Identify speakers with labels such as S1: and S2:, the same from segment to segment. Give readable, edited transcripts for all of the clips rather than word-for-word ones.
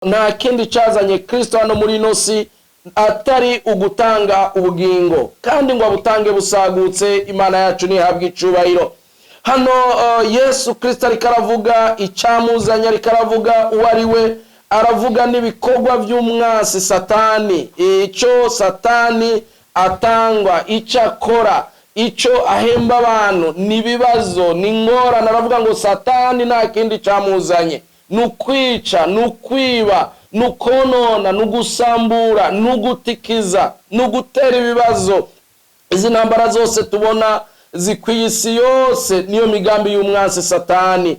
S1: Nta kindi cyazanye Kristo hano muri ino si atari ugutanga ubugingo, kandi ngo abutange busagutse. Imana yacu ntihabwe icubahiro. Hano Yesu Kristo ariko aravuga icyamuzanye, ariko aravuga uwo ari we, aravuga n'ibikorwa by'umwansi Satani, icyo Satani atangwa, icyo akora, icyo ahemba abantu, ni ibibazo, ni ingorane. Aravuga ngo Satani nta kindi cyamuzanye, ni ukwica, ni ukwiba, ni ukonona, ni ugusambura, ni ugutikiza, ni ugutera ibibazo. Izi ntambara zose tubona zikwiye isi yose niyo migambi y'umwansi Satani.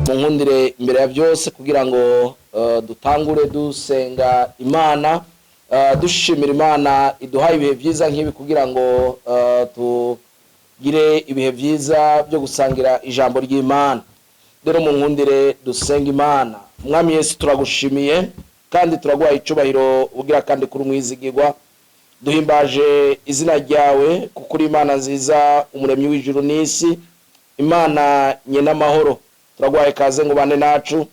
S1: Munkundire imbere ya byose kugira ngo dutangure dusenga Imana, dushimira Imana iduhaye ibihe byiza nk'ibi kugira ngo tugire ibihe byiza byo gusangira ijambo ry'Imana. Rero munkundire dusenga Imana. Mwami Yesu, turagushimiye kandi turaguhaye icubahiro ugira kandi kuri umwizigirwa. Duhimbaje izina ryawe kuko uri Imana nziza, umuremyi w'ijuru n'isi, Imana nyene amahoro. Turaguhaye kaze ngo ubane nacu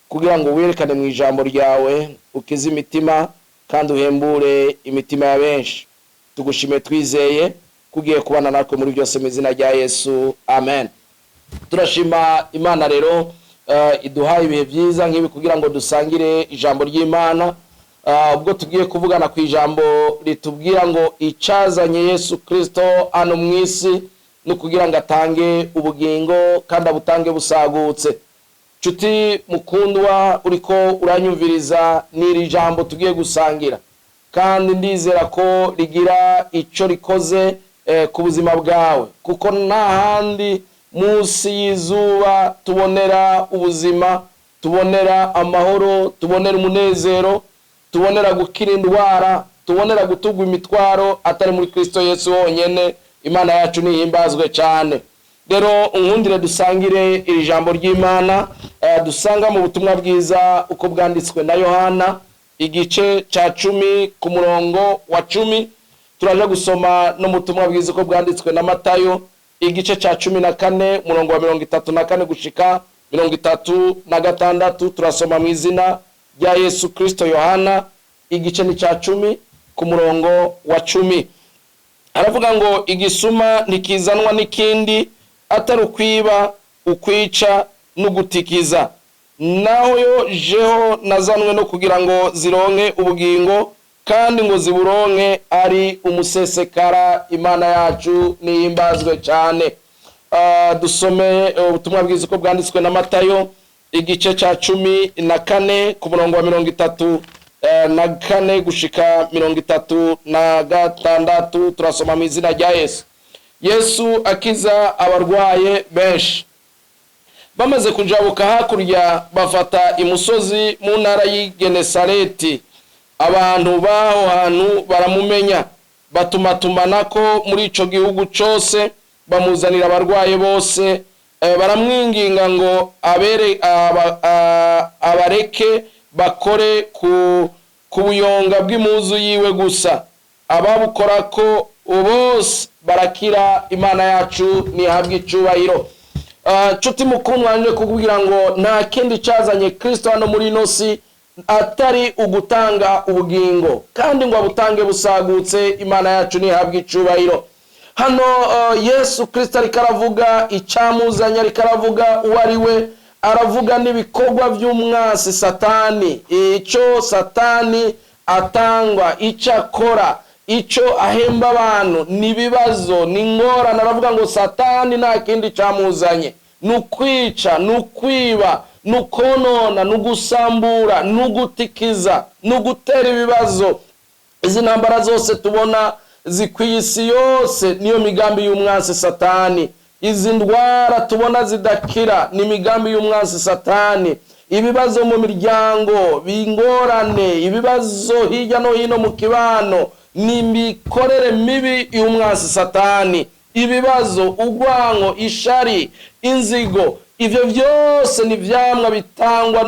S1: kugira ngo werekane mu ijambo ryawe, ukize imitima kandi uhembure imitima ya benshi. Tugushimiye, twizeye kugiye kubana natwe muri byose, mu izina rya Yesu, amen. Turashima Imana rero iduhaye ibihe byiza nk'ibi kugira ngo dusangire ijambo ry'Imana. Ubwo tugiye kuvugana ku ijambo ritubwira ngo icazanye Yesu Kristo hano mu isi ni ukugira ngo atange ubugingo kandi abutange busagutse. Nshuti mukundwa uriko uranyumviriza, n'iri jambo tugiye gusangira kandi ndizera ko rigira ico rikoze ku buzima bwawe, kuko nta handi munsi y'izuba tubonera ubuzima, tubonera amahoro, tubonera umunezero, tubonera gukira indwara, tubonera gutugwa imitwaro, atari muri Kristo Yesu honyene. Imana yacu nihimbazwe cyane. Rero unkundire dusangire iri jambo ry'Imana dusanga mu butumwa bwiza uko bwanditswe na Yohana, igice cya 10 ku murongo wa 10. Turaje gusoma no mu butumwa bwiza uko bwanditswe na Matayo, igice cya 14, umurongo wa 34 gushika 36. Turasoma mu izina rya Yesu Kristo. Yohana igice ni cya 10 ku murongo wa 10, aravuga ngo: "Igisuma ntikizanwa n'ikindi atari ukwiba, ukwica n'ugutikiza. Naho yo jeho nazanwe no kugira ngo zironke ubugingo, kandi ngo ziburonke ari umusesekara." Imana yacu nihimbazwe cyane. Dusome ubutumwa bwiza uko bwanditswe na Matayo, igice cya 14 ku murongo wa 34 gushika 36. Turasoma mu izina rya Yesu. Yesu akiza abarwaye benshi. Bamaze kujabuka hakurya, bafata imusozi mu ntara y'i Genesareti. Abantu b'aho hantu baramumenya, batumatumanako muri ico gihugu cose, bamuzanira abarwaye bose, baramwinginga ngo abere abareke bakore ku buyonga bw'impuzu yiwe gusa. Ababukorako bose barakira. Imana yacu ntihabwe icubahiro. Nshuti mukundwa, wanje kukubwira ngo nta kindi cyazanye Kristo hano muri ino si atari ugutanga ubugingo, kandi ngo abutange busagutse. Imana yacu ntihabwe icubahiro. Hano Yesu Kristo ariko aravuga icyamuzanye, ariko aravuga uwo ari we, aravuga n'ibikorwa by'umwansi Satani, icyo Satani atangwa, icyo akora, icyo ahemba abantu, ni ibibazo, ni ingorane. Aravuga ngo Satani nta kindi cyamuzanye, ni ukwica, ni ukwiba, ni ukonona, ni ugusambura, ni ugutikiza, ni ugutera ibibazo. Izi ntambara zose tubona zikwiye isi yose niyo migambi y'umwansi Satani. Izi ndwara tubona zidakira ni imigambi y'umwansi Satani. Ibibazo mu miryango, bingorane, ibibazo hirya no hino mu kibano, ni imikorere mibi y'umwansi Satani. Ibibazo, urwango, ishari, inzigo. Ivyo vyose ni ivyamwa bitangwa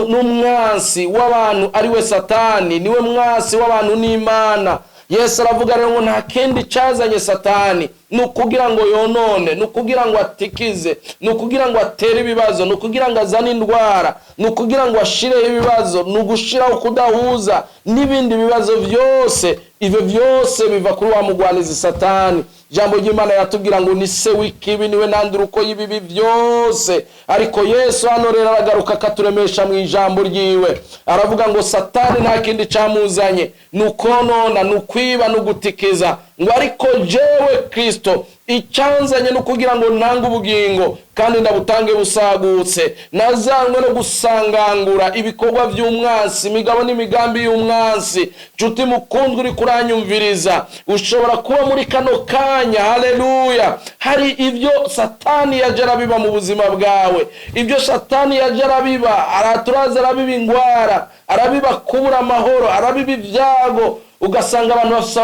S1: n'umwansi w'abantu, ari we Satani. Niwe mwansi w'abantu n'Imana. Yesu aravuga rero ngo nta kindi cazanye Satani, ni ukugira ngo yonone, ni ukugira ngo atikize, ni ukugira ngo atere ibibazo, ni ukugira ngo azane indwara, ni ukugira ngo ashireho ibibazo, ni ugushiraho kudahuza n'ibindi bibazo byose. Ivyo byose biva kuri wa mugwanizi Satani. Ijambo ry'Imana yatubwira ngo ni se w'ikibi, niwe ntanduruko y'ibibi byose. Ariko Yesu hano rero aragaruka akaturemesha mu ijambo ryiwe, aravuga ngo Satani nta kindi camuzanye, ni ukonona, ni ukwiba, ni ugutikiza, ngo ariko jewe Kristo icyanzanye ni ukugira ngo ntange ubugingo kandi ndabutange busagutse. Nazanywe no gusangangura ibikorwa by'umwansi, imigabo n'imigambi y'umwansi. Nshuti mukundwa uri kuranyumviriza, ushobora kuba muri kano kanya, haleluya, hari ibyo Satani yaje arabiba mu buzima bwawe. Ibyo Satani yaje arabiba, araturaza, arabiba ingwara, arabiba kubura amahoro, arabiba ibyago, ugasanga abantu bafise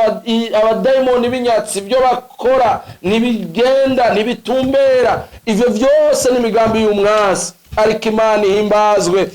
S1: abadayimoni b'inyatsi, ibyo bakora ntibigenda, ntibitumbera. Ivyo vyose ni imigambi y'umwansi. Ariko Imana ihimbazwe,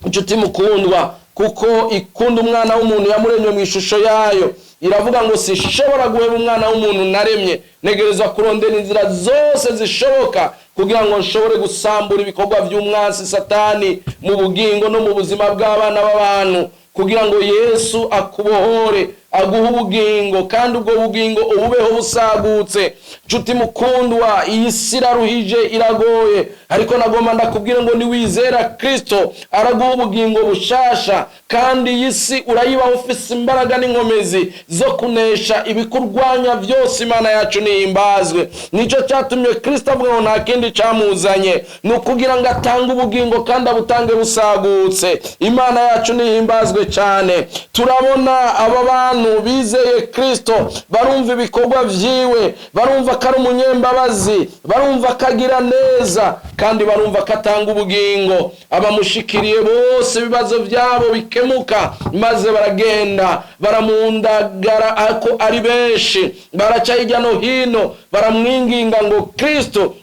S1: inshuti mukundwa, kuko ikunda umwana w'umuntu, yamuremye mu ishusho yayo. Iravuga ngo sinshobora guheba umwana w'umuntu naremye, ntegerezwa kurondera inzira zose zishoboka kugira ngo nshobore gusambura ibikorwa by'umwansi Satani mu bugingo no mu buzima bw'abana b'abantu, kugira ngo Yesu akubohore, aguhe ubugingo, kandi ubwo bugingo ububeho busagutse. Nshuti mukundwa, iyi si iraruhije, iragoye, ariko nagomba ndakubwira ngo niwizera Kristo araguha ubugingo bushasha, kandi iyi si urayibaho ufise imbaraga n'inkomezi zo kunesha ibikurwanya byose. Imana yacu nihimbazwe. Nicyo cyatumye Kristo avuga ngo nta kindi camuzanye, ni ukugira ngo atange ubugingo kandi abutange busagutse. Imana yacu nihimbazwe cyane. Turabona aba bantu bizeye Kristo, barumva ibikorwa vyiwe, barumva ko ari umunyembabazi, barumva ko agira neza, kandi barumva ko atanga ubugingo. Abamushikiriye bose ibibazo byabo bikemuka, maze baragenda baramundagara ako ari benshi, baraca hirya no hino baramwinginga ngo Kristo,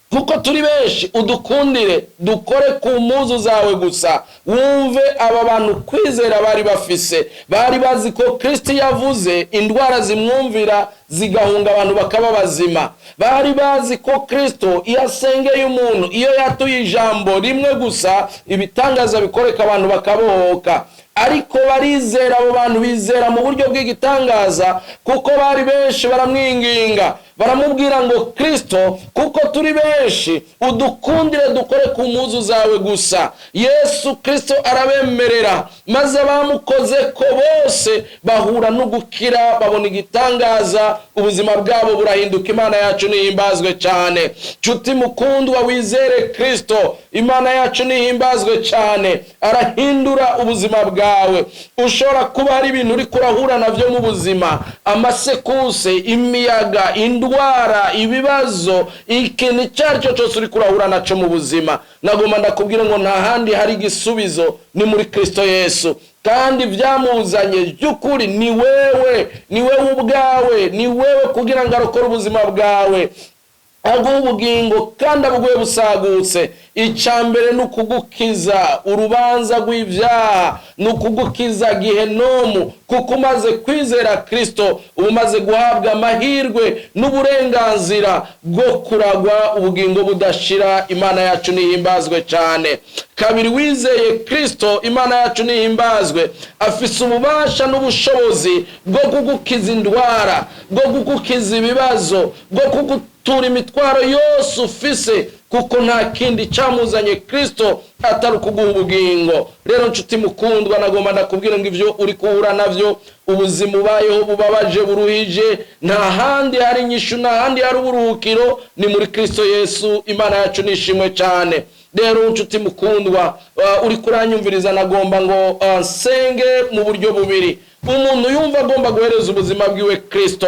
S1: kuko turi benshi, udukundire dukore ku mpuzu zawe gusa. Wumve aba bantu kwizera bari bafise, bari bazi ko Kristo yavuze indwara zimwumvira zigahunga, abantu bakaba bazima. Bari bazi ko Kristo iyo asengeye umuntu, iyo yatuye ijambo rimwe gusa, ibitangaza bikoreka, abantu bakabohoka. Ariko barizera, abo bantu bizera mu buryo bw'igitangaza, kuko bari benshi, baramwinginga, baramubwira ngo Kristo, kuko turi benshi, udukundire dukore ku mpuzu zawe gusa. Yesu Kristo arabemerera, maze abamukoze ko bose bahura no gukira, babona igitangaza, ubuzima bwabo burahinduka. Imana yacu nihimbazwe cyane. Nshuti mukundwa, wizere Kristo. Imana yacu nihimbazwe cyane, arahindura ubuzima bwawe. Ushobora kuba hari ibintu uri kurahura navyo mu buzima, amasekuse, imiyaga, indwara, ibibazo, ikintu icyo ari cyo cyose uri kurahura naco mu buzima, nagomba ndakubwira ngo nta handi hari igisubizo, ni muri Kristo Yesu. Kandi byamuzanye by'ukuri ni wewe, ni wewe ubwawe, ni wewe, kugira ngo arokore ubuzima bwawe, aguhe ubugingo kandi abuguhe busagutse. Icya mbere ni ukugukiza urubanza rw'ibyaha, ni ukugukiza gihenomu, kuko umaze kwizera Kristo uba umaze guhabwa amahirwe n'uburenganzira bwo kuragwa ubugingo budashira. Imana yacu nihimbazwe cyane. Kabiri, wizeye Kristo, Imana yacu nihimbazwe, afise ububasha n'ubushobozi bwo kugukiza indwara, bwo kugukiza ibibazo, bwo kugutura imitwaro yose ufise, kuko nta kindi cyamuzanye Kristo atari ukuguha ubugingo. Rero nshuti mukundwa, nagomba ndakubwira ngo ibyo uri kuhura navyo, ubuzima ubayeho bubabaje, buruhije, nta handi hari inyishu, nta handi hari uburuhukiro, ni muri Kristo Yesu. Imana yacu nishimwe cyane. Rero nshuti mukundwa, uri kuranyumviriza, nagomba ngo nsenge mu buryo bubiri. Umuntu yumva agomba guhereza ubuzima bwiwe Kristo,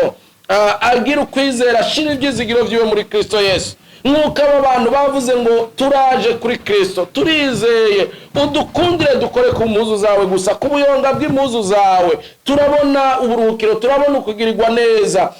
S1: agira ukwizera, ashira ibyizigiro byiwe muri Kristo Yesu, nk'uko aba bantu bavuze ngo turaje kuri Kristo, turizeye, udukundire dukore ku mpuzu zawe gusa, ku buyonga bw'impuzu zawe turabona uburuhukiro, turabona ukugirirwa neza.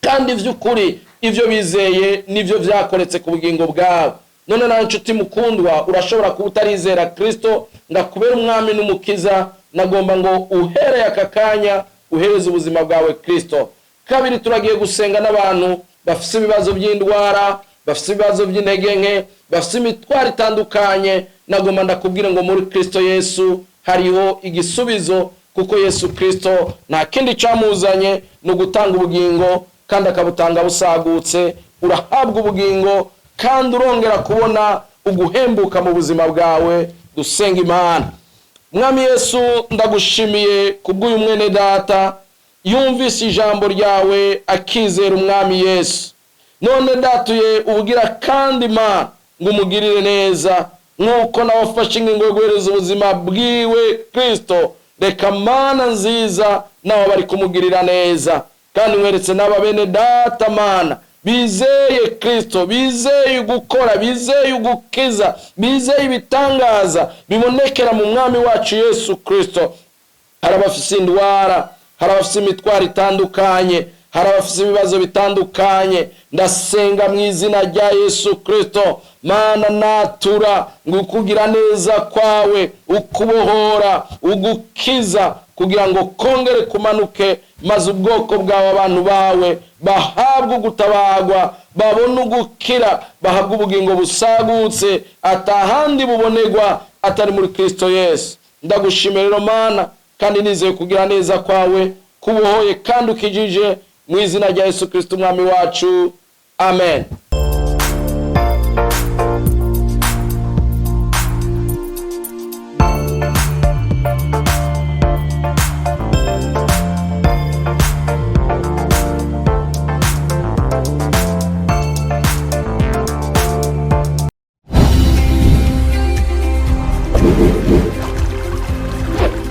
S1: Kandi by'ukuri Ibyo bizeye nibyo byakoretse ku bugingo bwabo. None nawe nshuti mukundwa, urashobora kuba utarizera Kristo ngo akubere umwami n'umukiza. Nagomba ngo uhereye aka kanya uhereze ubuzima bwawe Kristo. Kabiri, turagiye gusenga n'abantu bafite ibibazo by'indwara, bafite ibibazo by'intege nke, bafite imitwaro itandukanye. Nagomba ndakubwira ngo muri Kristo Yesu hariho igisubizo, kuko Yesu Kristo nta kindi cyamuzanye ni ugutanga ubugingo, kandi akabutanga busagutse. Urahabwa ubugingo kandi urongera kubona uguhembuka mu buzima bwawe. Dusenga Imana. Mwami Yesu, ndagushimiye kubw'uyu mwene data yumvise ijambo ryawe akizera umwami Yesu. None datuye ubugira kandi Imana ngo umugirire neza, nk'uko nawe afashe ingingo yo guhereza ubuzima bwiwe Kristo. Reka Mana nziza nawe bari kumugirira neza, kandi mweretse n'aba bene data Mana bizeye Kristo, bizeye gukora, bizeye gukiza, bizeye ibitangaza bibonekera mu mwami wacu Yesu Kristo. Hari abafise indwara, hari abafise imitwaro itandukanye, hari abafise ibibazo bitandukanye. Ndasenga mu izina rya Yesu Kristo, Mana, natura ngo ukugira neza kwawe, ukubohora, ugukiza, kugira ngo kongere kumanuke, maze ubwoko bwawe, abantu bawe bahabwe ugutabagwa, babone ugukira, bahabwe ubugingo busagutse atahandi bubonerwa atari muri Kristo Yesu. Ndagushimira rero Mana, kandi nizeye kugira neza kwawe kubohoye kandi ukijije, mu izina rya Yesu Kristo umwami wacu, amen.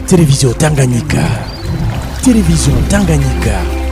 S2: Télévision Tanganyika. Télévision Tanganyika.